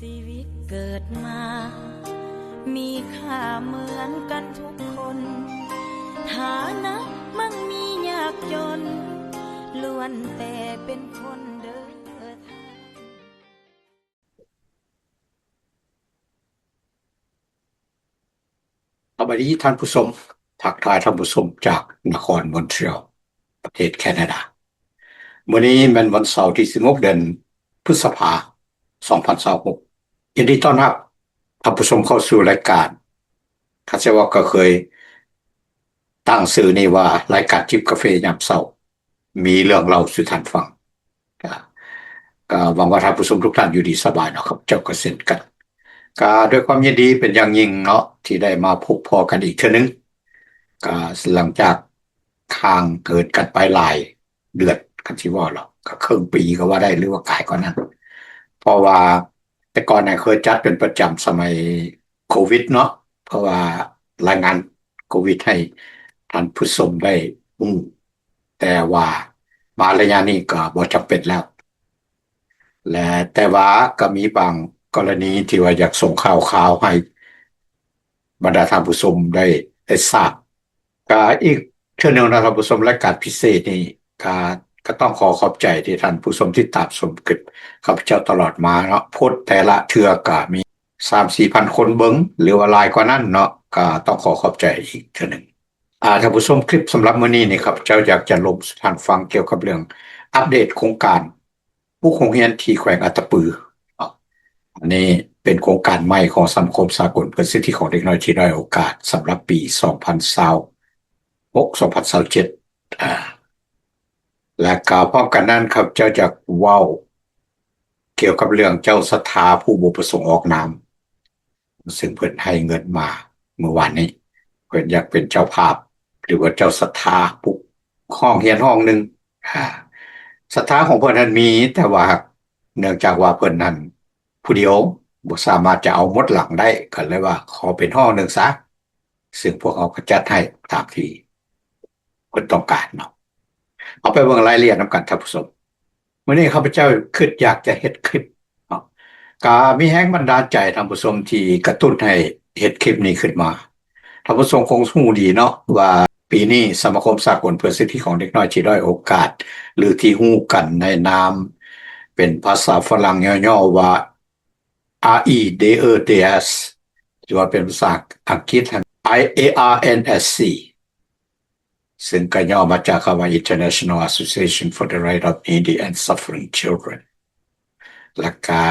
ຊີວິດເກີດມາ ມີຄ່າເໝືອນກັນທຸກຄົນ ຖານະມັ່ງມີຍາກຈົນ ລ້ວນແຕ່ເປັນຄົນເດີທ່ານ. ສະບາຍດີທ່ານຜູ້ຊົມ, ທັກທາຍທ່ານຜູ້ຊົມຈາກນະຄອນມອນທຣີອອລ ປະເທດແຄນາດາ. ມື້ນີ້ແມ່ນວັນເສົາທີສິບຫົກ ເດືອນພຶດສະພາ ສອງພັນຊາວຫົກ ຍິນດີຕ້ອນຮັບທ່ານຜູ້ຊົມເຂົ້າສູ່ລາຍການ ຂ້າພະເຈົ້າກໍເຄີຍຕັ້ງຊື່ນີ້ວ່າ ລາຍການຈິບກາເຟຍາມເຊົ້າ ມີເລື່ອງເລົ່າສູ່ທ່ານຟັງ. ກະ ກະຫວັງວ່າທ່ານຜູ້ຊົມທຸກທ່ານຢູ່ດີສະບາຍເນາະ, ຂ້າພະເຈົ້າກໍເຊັ່ນກັນ. ກະດ້ວຍຄວາມຍິນດີເປັນຢ່າງຍິ່ງເນາະ ທີ່ໄດ້ມາພົບພໍ້ກັນອີກເທື່ອໜຶ່ງ. ກະຫຼັງຈາກຫ່າງເຫີນກັນໄປຫຼາຍເດືອນ ຄັນຊິເວົ້າເນາະ ກະເຄິ່ງປີກໍວ່າໄດ້ ຫຼືວ່າກາຍກວ່ານັ້ນ. ເພາະວ່າແຕ່ກ່ອນນະເຄີຍຈັດເປັນປະຈຳສະໄໝໂຄວິດເນາະ ເພື່ອວ່າລາຍງານໂຄວິດໃຫ້ທ່ານຜູ້ຊົມໄດ້ຮູ້. ແຕ່ວ່າມາໄລຍະນີ້ກໍບໍ່ຈຳເປັນແລ້ວ ແລະ ແຕ່ວ່າກໍມີບາງກໍລະນີທີ່ວ່າຢາກສົ່ງຂ່າວຄາວໃຫ້ບັນດາທ່ານຜູ້ຊົມໄດ້ ໄດ້ຊາບ. ກໍອີກເທື່ອໜຶ່ງນະທ່ານຜູ້ຊົມ, ລາຍການພິເສດນີ້ ກໍ ກໍຕ້ອງຂໍຂອບໃຈທີ່ທ່ານຜູ້ຊົມຕິດຕາມຊົມຄລິບຂ້າພະເຈົ້າຕະຫຼອດມາເນາະ. ໂພສແຕ່ລະເທື່ອກໍມີສາມສີ່ພັນຄົນເບິ່ງ ຫຼືວ່າຫຼາຍກວ່ານັ້ນເນາະ, ກໍຕ້ອງຂໍຂອບໃຈອີກເທື່ອໜຶ່ງ. ອາ ທ່ານຜູ້ຊົມ, ຄລິບສຳລັບມື້ນີ້ນີ້ ຂ້າພະເຈົ້າຢາກຈະລົມສູ່ທ່ານຟັງກ່ຽວກັບເລື່ອງອັບເດດໂຄງການປຸກໂຮງຮຽນທີ່ແຂວງອັດຕະປືເນາະ. ອັນນີ້ເປັນໂຄງການໃໝ່ຂອງສະມາຄົມສາກົນເພື່ອສິດທິຂອງເດັກນ້ອຍທີ່ດ້ອຍໂອກາດ ສຳລັບປີສອງພັນຊາວຫົກ ສອງພັນຊາວເຈັດ ອາ ແລະກະພ້ອມກັນນັ້ນ ຂ້າພະເຈົ້າຢາກເວົ້າກ່ຽວກັບເລື່ອງເຈົ້າສັດທາຜູ້ບໍ່ປະສົງອອກນາມ ຊຶ່ງເພິ່ນໃຫ້ເງິນມາມື້ວານນີ້ ເພິ່ນຢາກເປັນເຈົ້າພາບ ຫຼືວ່າເຈົ້າສັດທາປຸກຫ້ອງຮຽນຫ້ອງໜຶ່ງ. ອາ ສັດທາຂອງເພິ່ນນັ້ນມີ, ແຕ່ວ່າເນື່ອງຈາກວ່າເພິ່ນນັ້ນຜູ້ດຽວ ບໍ່ສາມາດຈະເອົາໝົດຫຼັງໄດ້ ກໍເລີຍວ່າຂໍເປັນຫ້ອງໜຶ່ງຊະ, ຊຶ່ງພວກເຮົາກໍຈັດໃຫ້ຕາມທີ່ເພິ່ນຕ້ອງການເນາະ. ເຮົາໄປເບິ່ງລາຍລະອຽດນຳກັນທ່ານຜູ້ຊົມ. ມື້ນີ້ຂ້າພະເຈົ້າຄິດຢາກຈະເຮັດຄລິບເນາະ, ກະມີແຮງບັນດານໃຈທ່ານຜູ້ຊົມທີ່ກະຕຸ້ນໃຫ້ເຮັດຄລິບນີ້ຂຶ້ນມາ. ທ່ານຜູ້ຊົມຄົງຮູ້ດີເນາະວ່າ ປີນີ້ສະມາຄົມສາກົນເພື່ອສິດທິຂອງເດັກນ້ອຍທີ່ດ້ອຍໂອກາດ ຫຼືທີ່ຮູ້ກັນໃນນາມເປັນພາສາຝຣັ່ງຫຍໍ້ໆວ່າ ອາອີ ເດ ເອີ ເດ ເອສ ຫຼືວ່າເປັນພາສາອັງກິດ ອາ ເອ ອາ ເອັນ ເອສ ຊີ ຊຶ່ງກໍຫຍໍ້ມາຈາກຄຳວ່າ International Association for the Right of Needy and Suffering Children ແລ້ວກໍ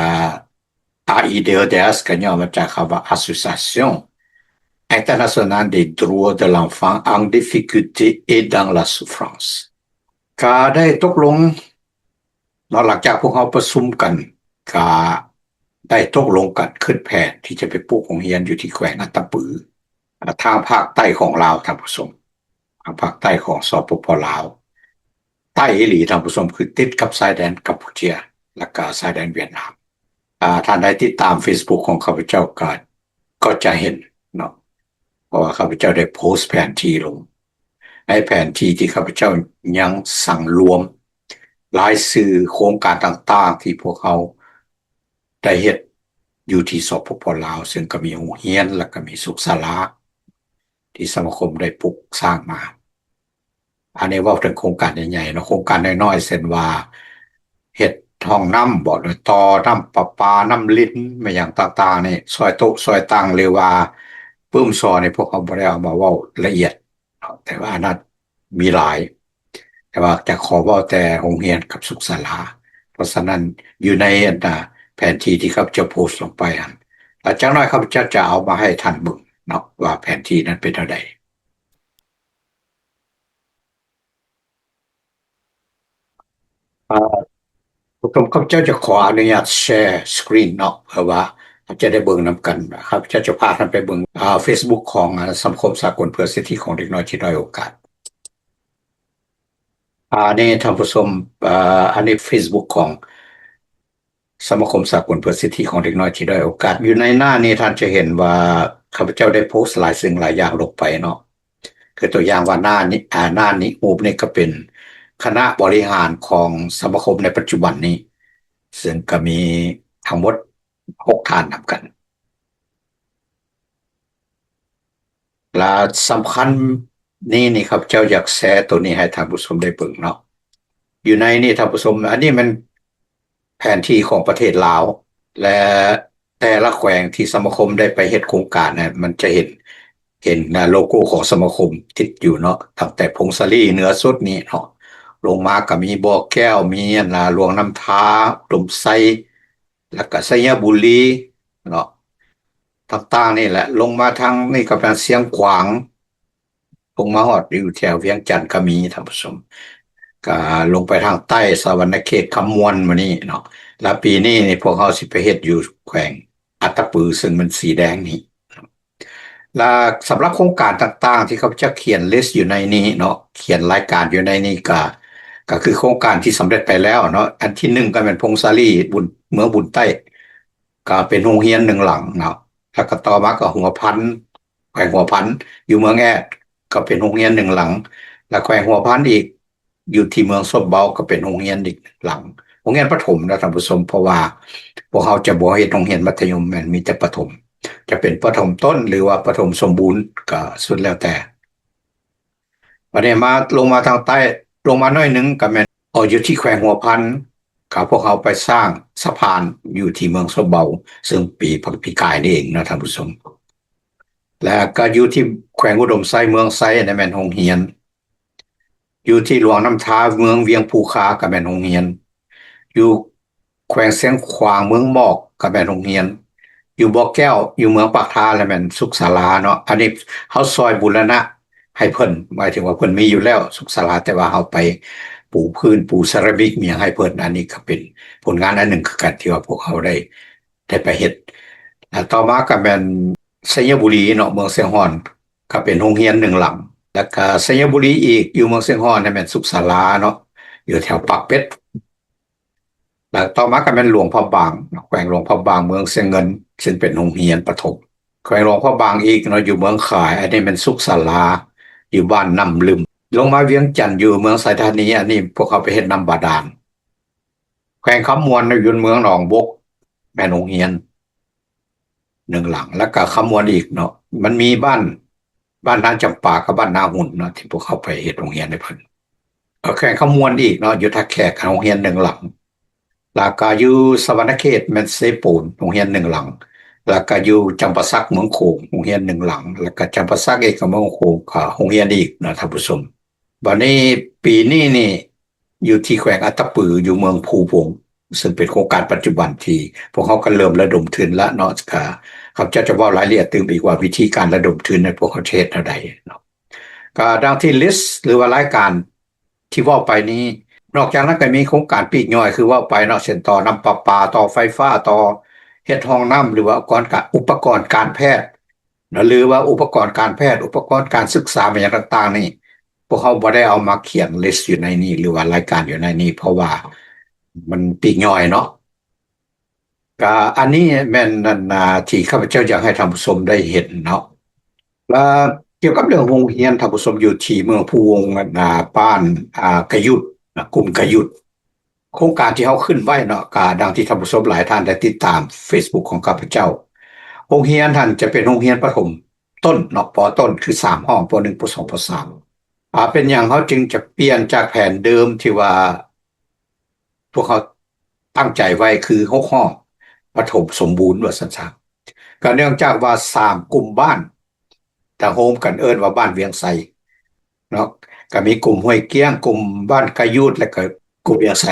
ອາອີ ເດ ເອີ ເດ ເອສ ກໍຫຍໍ້ມາຈາກຄຳວ່າ Association Internationale des Droits de l'Enfant en Difficulté et dans la Souffrance. ກໍໄດ້ຕົກລົງເນາະ, ຫຼັງຈາກພວກເຮົາປະຊຸມກັນ ກໍໄດ້ຕົກລົງກັນຂຶ້ນແຜນທີ່ຈະໄປປຸກໂຮງຮຽນຢູ່ທີ່ແຂວງອັດຕະປື ອາ ທາງພາກໃຕ້ຂອງລາວ ທ່ານຜູ້ຊົມ, ທາງພາກໃຕ້ຂອງ ສປປ ລາວ, ໃຕ້ອີ່ຫຼີ ທ່ານຜູ້ຊົມ, ຄືຕິດກັບຊາຍແດນກຳປູເຈຍ ແລ້ວກໍຊາຍແດນຫວຽດນາມ. ອາ ທ່ານໃດຕິດຕາມເຟສບຸກຂອງຂ້າພະເຈົ້າກໍ ກໍຈະເຫັນເນາະ, ເພາະວ່າຂ້າພະເຈົ້າໄດ້ໂພສແຜນທີ່ລົງ. ໃນແຜນທີ່ທີ່ຂ້າພະເຈົ້າຍັງສັງລວມລາຍຊື່ໂຄງການຕ່າງໆ ທີ່ພວກເຮົາໄດ້ເຮັດຢູ່ທີ່ ສປປ ລາວ, ເຊິ່ງກໍມີໂຮງຮຽນ ແລ້ວກໍມີສຸກສາລາ ທີ່ສະມາຄົມໄດ້ປຸກສ້າງມາ. ອັນນີ້ເວົ້າເຖິງໂຄງການໃຫຍ່ໆເນາະ, ໂຄງການນ້ອຍໆ ເຊັ່ນວ່າເຮັດຫ້ອງນ້ຳບໍ ຫຼືຕໍ່ນ້ຳປະປາ ນ້ຳລິນ ແມ່ນຫຍັງຕ່າງໆນີ້, ຊອຍໂຕະຊອຍຕັ່ງ ຫຼືວ່າປຶ້ມຊໍນີ້ ພວກເຮົາບໍ່ໄດ້ເອົາມາເວົ້າລະອຽດເນາະ, ແຕ່ວ່າອັນນັ້ນມີຫຼາຍ, ແຕ່ວ່າຈະຂໍເວົ້າແຕ່ໂຮງຮຽນກັບສຸກສາລາ. ເພາະສະນັ້ນ ຢູ່ໃນອັນນາ ແຜນທີ່ທີ່ຂ້າພະເຈົ້າໂພສລົງໄປຫັ້ນ ແລ້ວຈັກໜ້ອຍຂ້າພະເຈົ້າຈະເອົາມາໃຫ້ທ່ານເບິ່ງເນາະ ວ່າແຜນທີ່ນັ້ນເປັນແນວໃດ. ອາ ຜູ້ຊົມ, ຂ້າພະເຈົ້າຈະຂໍອະນຸຍາດແຊສະກຣີນເນາະ ເພື່ອວ່າເຮົາຈະໄດ້ເບິ່ງນຳກັນ. ຂ້າພະເຈົ້າຈະພາທ່ານໄປເບິ່ງ ອາ ເຟສບຸກຂອງ ອາ ສະມາຄົມສາກົນເພື່ອສິດທິຂອງເດັກນ້ອຍທີ່ດ້ອຍໂອກາດ. ອາ ນີ້ທ່ານຜູ້ຊົມ, ອາ ອັນນີ້ເຟສບຸກຂອງ ສະມາຄົມສາກົນເພື່ອສິດທິຂອງເດັກນ້ອຍທີ່ດ້ອຍໂອກາດ. ຢູ່ໃນໜ້ານີ້ທ່ານຈະເຫັນວ່າ ຂ້າພະເຈົ້າໄດ້ໂພສຫຼາຍສິ່ງຫຼາຍຢ່າງລົງໄປເນາະ, ຄືຕົວຢ່າງວ່າໜ້ານີ້ ອາ ໜ້ານີ້ຮູບນີ້ກໍເປັນຄະນະບໍລິຫານຂອງສະມາຄົມໃນປັດຈຸບັນນີ້, ເຊິ່ງກໍມີທັງໝົດ ຫົກທ່ານນຳກັນ. ລະສຳຄັນນີ້ ນີ້ຂ້າພະເຈົ້າຢາກແຊໂຕນີ້ໃຫ້ທ່ານຜູ້ຊົມໄດ້ເບິ່ງເນາະ. ຢູ່ໃນນີ້ທ່ານຜູ້ຊົມ ອັນນີ້ແມ່ນແຜນທີ່ຂອງປະເທດລາວ ແລະ ແຕ່ລະແຂວງທີ່ສະມາຄົມໄດ້ໄປເຮັດໂຄງການນະ ມັນຈະເຫັນ ເຫັນໂລໂກຂອງສະມາຄົມຕິດຢູ່ເນາະ ຕັ້ງແຕ່ຜົ້ງສາລີເໜືອສຸດນີ້ເນາະ ລົງມາກໍມີບໍ່ແກ້ວ ມີອັນນາ ຫຼວງນ້ຳທາ ອຸດົມໄຊ ແລ້ວກໍໄຊຍະບູລີເນາະ ຕ່າງໆນີ້ແຫຼະ. ລົງມາທາງນີ້ກໍແມ່ນຊຽງຂວາງ ລົງມາຮອດຢູ່ແຖວວຽງຈັນກໍມີທ່ານຜູ້ຊົມ ກໍລົງໄປທາງໃຕ້ ສະຫວັນນະເຂດ ຄຳມ່ວນ ມື້ນີ້ເນາະ. ແລ້ວປີນີ້ນີ້ພວກເຮົາຊິໄປເຮັດຢູ່ແຂວງອັດຕະປື ເຊິ່ງມັນສີແດງນີ້. ແລະ ສຳລັບໂຄງການຕ່າງໆທີ່ຂ້າພະເຈົ້າຂຽນລິສຢູ່ໃນນີ້ເນາະ ຂຽນລາຍການຢູ່ໃນນີ້ ກະ ກະຄືໂຄງການທີ່ສຳເລັດໄປແລ້ວເນາະ. ອັນທີໜຶ່ງກໍແມ່ນຜົ້ງສາລີ ບຸນ ເມືອງບຸນໃຕ້ ກໍເປັນໂຮງຮຽນໜຶ່ງຫຼັງເນາະ. ແລ້ວກໍຕໍ່ມາກໍຫົວພັນ ແຂວງຫົວພັນ ຢູ່ເມືອງແອດ ກໍເປັນໂຮງຮຽນໜຶ່ງຫຼັງ. ແລ້ວແຂວງຫົວພັນອີກ ຢູ່ທີ່ເມືອງສົບເບົາ ກໍເປັນໂຮງຮຽນອີກໜຶ່ງຫຼັງ ໂຮງຮຽນປະຖົມນະທ່ານຜູ້ຊົມ ເພາະວ່າພວກເຮົາຈະບໍ່ເຮັດໂຮງຮຽນມັດທະຍົມ ແມ່ນມີແຕ່ປະຖົມ ຈະເປັນປະຖົມຕົ້ນ ຫຼືວ່າປະຖົມສົມບູນ ກໍສຸດແລ້ວແຕ່. ບັດນີ້ມາ ລົງມາທາງໃຕ້ ລົງມາໜ້ອຍໜຶ່ງ ກໍແມ່ນ ເອີ ຢູ່ທີ່ແຂວງຫົວພັນ ກໍພວກເຮົາໄປສ້າງສະພານຢູ່ທີ່ເມືອງສົບເບົາ ເຊິ່ງປີ ປີກາຍນີ້ເອງເນາະທ່ານຜູ້ຊົມ. ແລ້ວກໍຢູ່ທີ່ແຂວງອຸດົມໄຊ ເມືອງໄຊ ນັ້ນແມ່ນໂຮງຮຽນ ຢູ່ທີ່ຫຼວງນ້ຳທາ ເມືອງວຽງພູຄາ ກໍແມ່ນໂຮງຮຽນ ຢູ່ແຂວງຊຽງຂວາງ ເມືອງໝອກ ກໍແມ່ນໂຮງຮຽນ ຢູ່ບໍ່ແກ້ວ ຢູ່ເມືອງປາກທາ ລະແມ່ນສຸກສາລາເນາະ. ອັນນີ້ເຮົາຊ່ອຍບູລະນະໃຫ້ເພິ່ນ ໝາຍເຖິງວ່າເພິ່ນມີຢູ່ແລ້ວສຸກສາລາ ແຕ່ວ່າເຮົາໄປປູພື້ນ ປູເຊຣາມິກ ມີຫຍັງໃຫ້ເພິ່ນ. ອັນນີ້ກໍເປັນຜົນງານອັນໜຶ່ງຄືກັນ ທີ່ວ່າພວກເຮົາໄດ້ ໄດ້ໄປເຮັດ. ແລ້ວຕໍ່ມາກໍແມ່ນໄຊຍະບູລີເນາະ ເມືອງຊຽງຮ່ອນ ກໍເປັນໂຮງຮຽນໜຶ່ງຫຼັງ. ແລ້ວກໍໄຊຍະບູລີອີກ ຢູ່ເມືອງຊຽງຮ່ອນນັ້ນແມ່ນສຸກສາລາເນາະ ຢູ່ແຖວປາກເປັດ. ແລ້ວຕໍ່ມາກໍແມ່ນຫຼວງພະບາງ ແຂວງຫຼວງພະບາງ ເມືອງຊຽງເງິນ ເຊິ່ງເປັນໂຮງຮຽນປະຖົມ. ແຂວງຫຼວງພະບາງອີກເນາະ ຢູ່ເມືອງຄາຍ ອັນນີ້ແມ່ນສຸກສາລາ ຢູ່ບ້ານນ້ຳລຶມ. ລົງມາວຽງຈັນ ຢູ່ເມືອງໄຊທານີ ອັນນີ້ພວກເຮົາໄປເຮັດນ້ຳບາດານ. ແຂວງຄຳມ່ວນຢູ່ເມືອງໜອງບົກ ແມ່ນໂຮງຮຽນໜຶ່ງຫຼັງ. ແລ້ວກໍຄຳມ່ວນອີກເນາະ ມັນມີບ້ານ ບ້ານນາຈຳປາກັບບ້ານນາຫຸນເນາະ ທີ່ພວກເຮົາໄປເຮັດໂຮງຮຽນໃຫ້ເພິ່ນ. ແຂວງຄຳມ່ວນອີກເນາະ ຢູ່ທ່າແຂກ ໂຮງຮຽນໜຶ່ງຫຼັງ. ແລ້ວກໍຢູ່ສະຫວັນນະເຂດແມ່ນເຊໂປນ ໂຮງຮຽນໜຶ່ງຫຼັງ. ແລ້ວກໍຢູ່ຈຳປາສັກເມືອງໂຂງ ໂຮງຮຽນໜຶ່ງຫຼັງ. ແລ້ວກໍຈຳປາສັກເອກກັບເມືອງໂຂງ ກໍໂຮງຮຽນອີກເນາະທ່ານຜູ້ຊົມ. ບັດນີ້ປີນີ້ນີ້ ຢູ່ທີ່ແຂວງອັດຕະປື ຢູ່ເມືອງພູວົງ ເຊິ່ງເປັນໂຄງການປັດຈຸບັນທີ່ພວກເຮົາກໍເລີ່ມລະດົມທຶນລະເນາະ. ກໍຂ້າພະເຈົ້າຈະເວົ້າລາຍລະອຽດຕື່ມອີກວ່າວິທີການລະດົມທຶນນັ້ນພວກເຮົາຈະເຮັດແນວໃດເນາະ. ກໍດັ່ງທີ່ລິສ ຫຼືວ່າລາຍການທີ່ເວົ້າໄປນີ້ ນອກຈາກນັ້ນກໍມີໂຄງການປີກຍ່ອຍຄືເວົ້າໄປເນາະ ເຊັ່ນຕໍ່ນ້ຳປະປາ ຕໍ່ໄຟຟ້າ ຕໍ່ເຮັດຫ້ອງນ້ຳ ຫຼືວ່າອຸປະກອນການ ອຸປະກອນການແພດ ນະ ຫຼືວ່າອຸປະກອນການແພດ ອຸປະກອນການສຶກສາ ແມ່ນຫຍັງຕ່າງໆນີ້ ພວກເຮົາບໍ່ໄດ້ເອົາມາຂຽນລິສຢູ່ໃນນີ້ ຫຼືວ່າລາຍການຢູ່ໃນນີ້ ເພາະວ່າມັນປີກຍ່ອຍເນາະ. ກະອັນນີ້ແມ່ນອັນນາ ທີ່ຂ້າພະເຈົ້າຢາກໃຫ້ທ່ານຜູ້ຊົມໄດ້ເຫັນເນາະ. ລະກ່ຽວກັບເລື່ອງໂຮງຮຽນ ທ່ານຜູ້ຊົມ ຢູ່ທີ່ເມືອງພູວົງ ອັນນາ ບ້ານ ອ່າ ກະຍຸດນະ ກຸ່ມກະຍຸດ ໂຄງການທີ່ເຮົາຂຶ້ນໄວ້ເນາະ ກະດັ່ງທີ່ທ່ານຜູ້ຊົມຫຼາຍທ່ານໄດ້ຕິດຕາມເຟສບຸກຂອງຂ້າພະເຈົ້າ ໂຮງຮຽນຫັ້ນຈະເປັນໂຮງຮຽນປະຖົມຕົ້ນເນາະ ປໍຕົ້ນ ຄືສາມຫ້ອງ ປໍໜຶ່ງ ປໍສອງ ປໍສາມ. ອາ ເປັນຫຍັງເຮົາຈຶ່ງຈະປ່ຽນຈາກແຜນເດີມທີ່ວ່າພວກເຮົາຕັ້ງໃຈໄວ້ຄືຫົກຫ້ອງປະຖົມສົມບູນວ່າຊັ້ນຊະ? ກະເນື່ອງຈາກວ່າສາມກຸ່ມບ້ານ ແຕ່ໂຮມກັນເອີ້ນວ່າບ້ານວຽງໄຊເນາະ ກະມີກຸ່ມຫ້ວຍກ້ຽງ ກຸ່ມບ້ານກະຍູດ ແລະກະກຸ່ມວຽງໄຊ.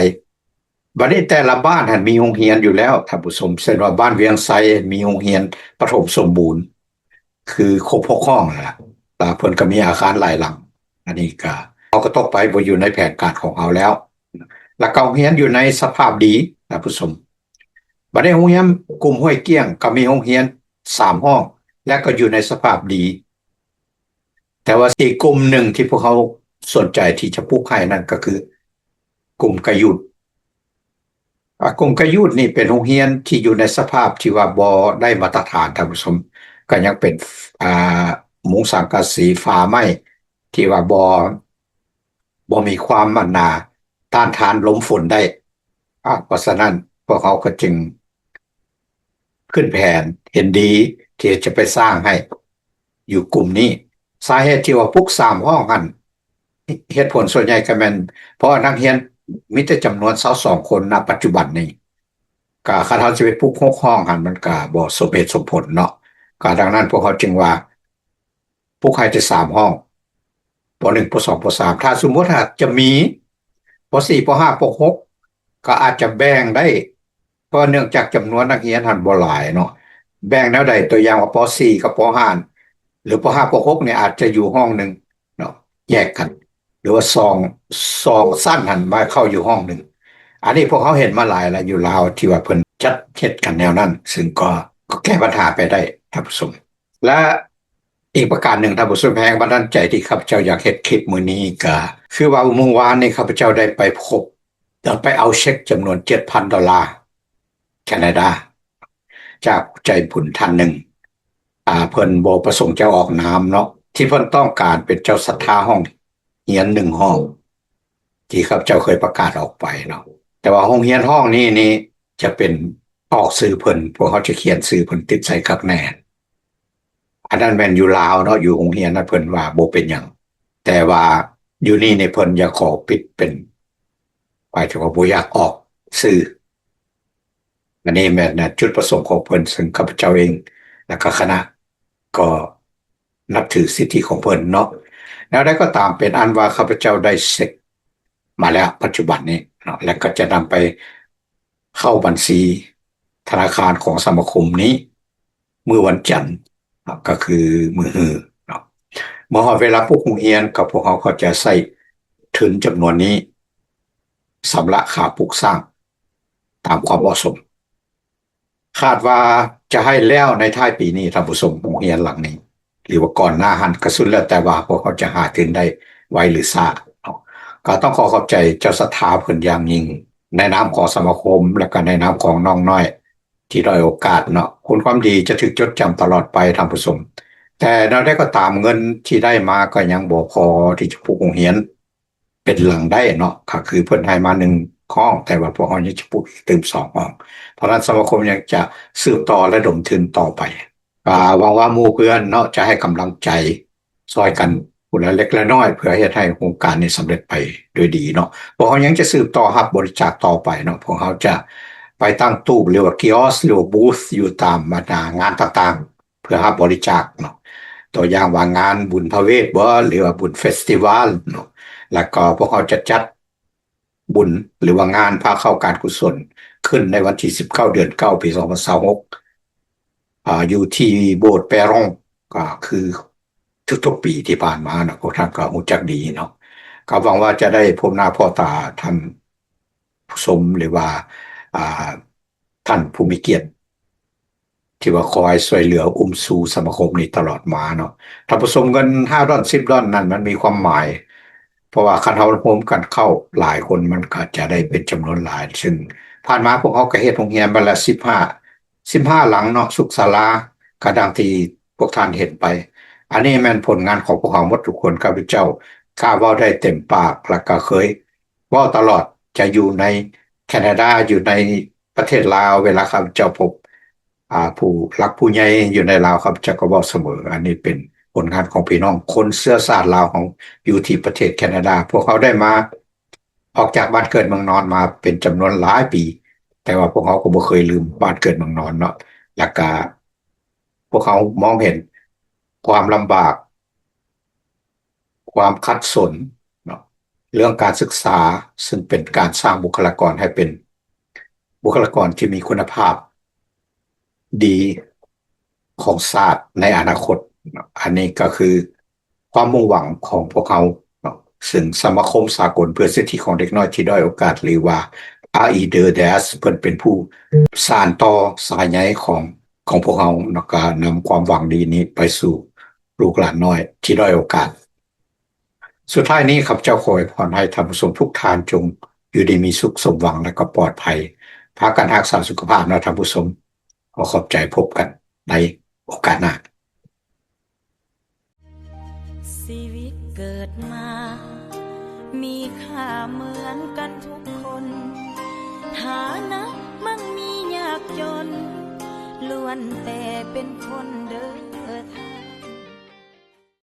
ບັດນີ້ແຕ່ລະບ້ານຫັ້ນມີໂຮງຮຽນຢູ່ແລ້ວທ່ານຜູ້ຊົມ ເຊັ່ນວ່າບ້ານວຽງໄຊມີໂຮງຮຽນປະຖົມສົມບູນ ຄືຄົບຫົກຫ້ອງນັ້ນລະ ລະເພິ່ນກະມີອາຄານຫຼາຍຫຼັງ. ອັນນີ້ກະ ເຮົາກະຕົກໄປບໍ່ຢູ່ໃນແຜນການຂອງເຮົາແລ້ວ ລະກະໂຮງຮຽນຢູ່ໃນສະພາບດີທ່ານຜູ້ຊົມ. ບັດນີ້ໂຮງຮຽນກຸ່ມຫ້ວຍກ້ຽງກະມີໂຮງຮຽນສາມຫ້ອງ ແລະກະຢູ່ໃນສະພາບດີ ແຕ່ວ່າອີກກຸ່ມໜຶ່ງທີ່ພວກເຮົາສົນໃຈທີ່ຈະປຸກໃຫ້ນັ້ນກະຄືກຸ່ມກະຍູດ. ອາ ກຸ່ມກະຍູດນີ້ເປັນໂຮງຮຽນທີ່ຢູ່ໃນສະພາບທີ່ວ່າບໍ່ໄດ້ມາດຕະຖານທ່ານຜູ້ຊົມ ກະຍັງເປັນ ອາ ມຸງສັງກະສີຝາໄມ້ ທີ່ວ່າບໍ່ ບໍ່ມີຄວາມ ອັນນາ ຕ້ານທານລົມຝົນໄດ້. ອາ ເພາະສະນັ້ນພວກເຮົາກໍຈຶ່ງ ຂຶ້ນແຜນເຫັນດີທີ່ຈະໄປສ້າງໃຫ້ຢູ່ກຸ່ມນີ້. ສາເຫດທີ່ວ່າປຸກສາມຫ້ອງຫັ້ນ ເຫດຜົນສ່ວນໃຫຍ່ກໍແມ່ນເພາະວ່ານັກຮຽນມີແຕ່ຈຳນວນຊາວສອງຄົນນະປັດຈຸບັນນີ້ ກະຄັນເຮົາຊິໄປປຸກຫົກຫ້ອງຫັ້ນ ມັນກະບໍ່ສົມເຫດສົມຜົນເນາະ. ກະດັ່ງນັ້ນພວກເຮົາຈຶ່ງວ່າ ປຸກໃຫ້ແຕ່ສາມຫ້ອງ ປໍໜຶ່ງ ປໍສອງ ປໍສາມ ຖ້າສົມມຸດຫາກຈະມີ ປໍສີ່ ປໍຫ້າ ປໍຫົກ ກໍອາດຈະແບ່ງໄດ້ ເພາະວ່າເນື່ອງຈາກຈຳນວນນັກຮຽນຫັ້ນບໍ່ຫຼາຍເນາະ ແບ່ງແນວໃດ ຕົວຢ່າງວ່າ ປໍສີ່ ກັບ ປໍຫ້າ ຫຼື ປໍຫ້າ ປໍຫົກ ນີ້ອາດຈະຢູ່ຫ້ອງໜຶ່ງເນາະ ແຍກກັນ ຫຼືວ່າສອງ ສອງຊັ້ນຫັ້ນມາເຂົ້າຢູ່ຫ້ອງໜຶ່ງ. ອັນນີ້ພວກເຮົາເຫັນມາຫຼາຍແລ້ວຢູ່ລາວ ທີ່ວ່າເພິ່ນຈັດເຮັດກັນແນວນັ້ນ ຊຶ່ງກໍ ກໍແກ້ບັນຫາໄປໄດ້ທ່ານຜູ້ຊົມ. ແລະ ອີກປະການໜຶ່ງທ່ານຜູ້ຊົມ ແຮງບັນດານໃຈທີ່ຂ້າພະເຈົ້າຢາກເຮັດຄລິບມື້ນີ້ ກໍຄືວ່າມື້ວານນີ້ຂ້າພະເຈົ້າໄດ້ໄປພົບ ໄດ້ໄປເອົາເຊັກຈຳນວນເຈັດພັນໂດລາແຄນາດາ ຈາກຜູ້ໃຈບຸນທ່ານໜຶ່ງ ອາ ເພິ່ນບໍ່ປະສົງຈະອອກນາມເນາະ ທີ່ເພິ່ນຕ້ອງການເປັນເຈົ້າສັດທາຫ້ອງຮຽນໜຶ່ງຫ້ອງ ທີ່ຂ້າພະເຈົ້າເຄີຍປະກາດອອກໄປເນາະ. ແຕ່ວ່າໂຮງຮຽນຫ້ອງນີ້ນີ້ຈະເປັນອອກຊື່ເພິ່ນ ພວກເຮົາຈະຂຽນຊື່ເພິ່ນຕິດໃສ່ຄັກແນ່. ອັນນັ້ນແມ່ນຢູ່ລາວເນາະ ຢູ່ໂຮງຮຽນນັ້ນເພິ່ນວ່າບໍ່ເປັນຫຍັງ ແຕ່ວ່າຢູ່ນີ້ນີ້ເພິ່ນຢາກຂໍປິດເປັນ ໝາຍເຖິງວ່າບໍ່ຢາກອອກຊື່. ອັນນີ້ແມ່ນຈຸດປະສົງຂອງເພິ່ນ ຊຶ່ງຂ້າພະເຈົ້າເອງ ແລະກໍຄະນະ ກໍນັບຖືສິດທິຂອງເພິ່ນເນາະ. ແນວໃດກໍຕາມ ເປັນອັນວ່າຂ້າພະເຈົ້າໄດ້ເຊັກມາແລ້ວປັດຈຸບັນນີ້ເນາະ ແລະກໍຈະນຳໄປເຂົ້າບັນຊີທະນາຄານຂອງສະມາຄົມນີ້ ມື້ວັນຈັນເນາະ ກໍຄືມື້ຮືເນາະ. ເມື່ອຮອດເວລາປຸກໂຮງຮຽນ ກໍພວກເຮົາກໍຈະໃຊ້ທຶນຈຳນວນນີ້ ຊຳລະຄ່າປຸກສ້າງຕາມຄວາມເໝາະສົມ. ຄາດວ່າຈະໃຫ້ແລ້ວໃນທ້າຍປີນີ້ທ່ານຜູ້ຊົມ ໂຮງຮຽນຫຼັງນີ້ ຫຼືວ່າກ່ອນໜ້າຫັ້ນ ກະສຸດແລ້ວແຕ່ວ່າພວກເຮົາຈະຫາທຶນໄດ້ໄວຫຼືຊ້າເນາະ. ກໍຕ້ອງຂໍຂອບໃຈເຈົ້າສັດທາເພິ່ນຢ່າງຍິ່ງ ໃນນາມຂອງສະມາຄົມ ແລະກະໃນນາມຂອງນ້ອງນ້ອຍທີ່ດ້ອຍໂອກາດເນາະ. ຄຸນຄວາມດີຈະຖືກຈົດຈຳຕະຫຼອດໄປທ່ານຜູ້ຊົມ. ແຕ່ແນວໃດກໍຕາມ ເງິນທີ່ໄດ້ມາກໍຍັງບໍ່ພໍທີ່ຈະປຸກໂຮງຮຽນ ເປັນຫຼັງໄດ້ເນາະ ກໍຄືເພິ່ນໃຫ້ມາໜຶ່ງຫ້ອງ ແຕ່ວ່າພວກເຮົາຍັງຈະປຸກອີກຕື່ມສອງຫ້ອງ. ເພາະນັ້ນສະມາຄົມຍັງຈະສືບຕໍ່ລະດົມທຶນຕໍ່ໄປ. ກໍຫວັງວ່າໝູ່ເພື່ອນເນາະ ຈະໃຫ້ກຳລັງໃຈຊ່ອຍກັນຜູ້ລະເລັກລະນ້ອຍ ເພື່ອເຮັດໃຫ້ໂຄງການນີ້ສຳເລັດໄປດ້ວຍດີເນາະ. ພວກເຮົາຍັງຈະສືບຕໍ່ຮັບບໍລິຈາກຕໍ່ໄປເນາະ. ພວກເຮົາຈະໄປຕັ້ງຕູບ ຫຼືວ່າ kiosk ຫຼືວ່າ booth ຢູ່ຕາມບັນດາງານຕ່າງໆ ເພື່ອຮັບບໍລິຈາກເນາະ. ຕົວຢ່າງວ່າງານບຸນພະເວດບໍ ຫຼືວ່າບຸນເຟສຕິວັລເນາະ. ແລ້ວກໍພວກເຮົາຈະຈັດບຸນ ຫຼືວ່າງານພາເຂົ້າການກຸສົນ ຂຶ້ນໃນວັນທີສິບເກົ້າ ເດືອນເກົ້າ ປີສອງພັນຊາວຫົກ ອາ ຢູ່ທີ່ໂບດແປຣອງ ກໍຄືທຸກໆປີທີ່ຜ່ານມາເນາະ ພວກທ່ານກໍຮູ້ຈັກດີເນາະ. ກໍຫວັງວ່າຈະໄດ້ພົບໜ້າພໍ້ຕາທ່ານຜູ້ຊົມ ຫຼືວ່າ ອາ ທ່ານຜູ້ມີກຽດ ທີ່ວ່າຄອຍຊ່ວຍເຫຼືອອຸ້ມຊູສະມາຄົມນີ້ຕະຫຼອດມາເນາະ. ທ່ານຜູ້ຊົມ ເງິນຫ້າດອນ ສິບດອນນັ້ນມັນມີຄວາມໝາຍ ເພາະວ່າຄັນເຮົາໂຮມກັນເຂົ້າຫຼາຍຄົນ ມັນກໍຈະໄດ້ເປັນຈຳນວນຫຼາຍ. ຊຶ່ງຜ່ານມາພວກເຮົາກໍເຮັດໂຮງຮຽນມາແລ້ວສິບຫ້າ ສິບຫ້າຫຼັງເນາະ ສຸກສາລາ ກໍດັ່ງທີ່ພວກທ່ານເຫັນໄປ. ອັນນີ້ແມ່ນຜົນງານຂອງພວກເຮົາໝົດທຸກຄົນ. ຂ້າພະເຈົ້າກ້າເວົ້າໄດ້ເຕັມປາກ ແລ້ວກໍເຄີຍເວົ້າຕະຫຼອດ ຈະຢູ່ໃນແຄນາດາ ຢູ່ໃນ ປະເທດລາວ ເວລາຂ້າພະເຈົ້າພົບ ອາ ຜູ້ຫຼັກຜູ້ໃຫຍ່ຢູ່ໃນລາວ ຂ້າພະເຈົ້າກໍເວົ້າສະເໝີ ອັນນີ້ເປັນຜົນງານຂອງພີ່ນ້ອງຄົນເຊື້ອຊາດລາວເຮົາຢູ່ທີ່ປະເທດແຄນາດາ. ພວກເຮົາໄດ້ມາ ອອກຈາກບ້ານເກີດເມືອງນອນມາເປັນຈຳນວນຫຼາຍປີ ແຕ່ວ່າພວກເຮົາກໍບໍ່ເຄີຍລືມບ້ານເກີດເມືອງນອນເນາະ. ແລ້ວກະພວກເຮົາມອງເຫັນຄວາມລຳບາກ ຄວາມຂັດສົນເນາະ ເລື່ອງການສຶກສາ ຊຶ່ງເປັນການສ້າງບຸກຄະລາກອນໃຫ້ເປັນບຸກຄະລາກອນທີ່ມີຄຸນນະພາບດີຂອງຊາດໃນອະນາຄົດເນາະ. ອັນນີ້ກໍຄືຄວາມມຸ່ງຫວັງຂອງພວກເຮົາເນາະ ຊຶ່ງສະມາຄົມສາກົນເພື່ອສິດທິຂອງເດັກນ້ອຍທີ່ດ້ອຍໂອກາດ ຫຼືວ່າ AIDEAS ເພິ່ນເປັນຜູ້ສານຕໍ່ສາຍໃຍຂອງ ຂອງພວກເຮົາເນາະ ກໍນຳຄວາມຫວັງດີນີ້ໄປສູ່ລູກຫຼານນ້ອຍທີ່ດ້ອຍໂອກາດ. ສຸດທ້າຍນີ້ ຂ້າພະເຈົ້າຂໍອວຍພອນໃຫ້ທ່ານຜູ້ຊົມທຸກທ່ານຈົ່ງຢູ່ດີມີສຸກ ສົມຫວັງ ແລະກໍປອດໄພ. ພາກັນຮັກສາສຸຂະພາບເນາະທ່ານຜູ້ຊົມ. ຂໍຂອບໃຈ. ພົບກັນໃນໂອກາດໜ້າ. ຊີວິດເກີດມາມີຄ່າເໝືອນກັນທຸກຄົນ ຖານະມັກມີຍາກຈົນ ລ້ວນແຕ່ເປັນຄົນເດີທ່ານ.